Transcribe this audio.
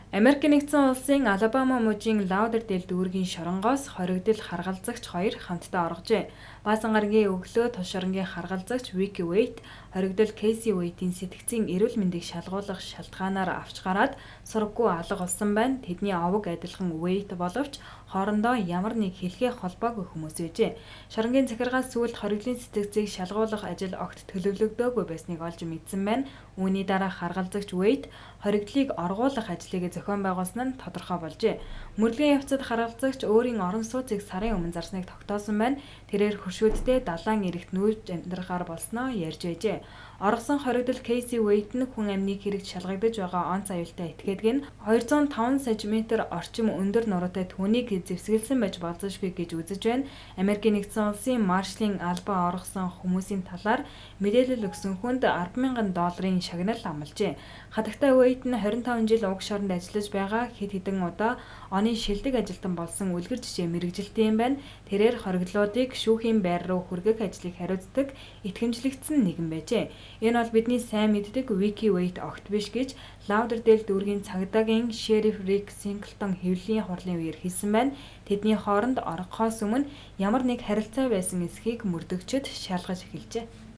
Америк нэгдсэн улсын Алабама мужийн Лаудердейл дүүргийн шоронгоос хоригдол харгалзагч хоёр хамтдаа оргожээ. Баасан гарагийн өглөө тус шоронгийн харгалзагч Вики Уэйт хоригдол Кейси Уэйтийн сэтгцийн эрүүл мэндийг шалгуулах шалтгаанаар авч гараад сураггүй алга болсон байна. Тэдний овог адилхан Уэйт боловч хоорондоо ямар нэг хэлхээ холбоогүй хүмүүс байжээ. Шоронгийн захиргаа сүүлд хоригдлын сэтгцийг шалгуулах ажил огт төлөвлөгдөөгүй байсныг олж мэдсэн байна. Үүний дараа харгалзагч Уэйт хоригдлыг оргуулах ажлыг зохион байгуулсан нь тодорхой болжээ. Мөрдлөгийн явцад харгалзагч өөрийн орон сууцыг сарын өмнө зарсныг тогтоосон байна. Тэрээр хөршүүддээ далайн эрэгт нүүж амьдрахаар болсноо ярьж байжээ. Оргосон хоригдол Кейси Уэйт нь хүн амны хэрэгт шалгагдаж байгаа онц аюултай этгээдэг нь 205 см орчим өндөр нуруутай түүнийг зэвсгэлсэн байж болзошгүй гэж үзэж байна. Америкийн нэгдсэн улсын Маршалын албаа оргосон хүмүүсийн талаар мэдээлэл өгсөн хүнд 10,000 долларын шагнал амлажээ. Хатагтай Уэйт нь 25 жил уг шоронд ажиллаж байгаа хэд хэдэн удаа оны шилдэг ажилтан болсон үлгэр жишээ мэргэжилтэн юм байна. Тэрээр хоригдлуудыг шүүхийн байр руу хүргэх ажлыг хариуцдаг итгэмжлэгдсэн нэгэн байжээ. Энэ бол бидний сайн мэддэг Вики Уэйт огт биш гэж Лаудердейл дүүргийн цагдаагийн шериф Рик Синглтон хэвлэлийн хурлын үеэр хэлсэн байна. Тэдний хооронд оргохоос өмнө ямар нэг харилцаа байсан эсхийг мөрдөгчид шалгаж эхэлжээ.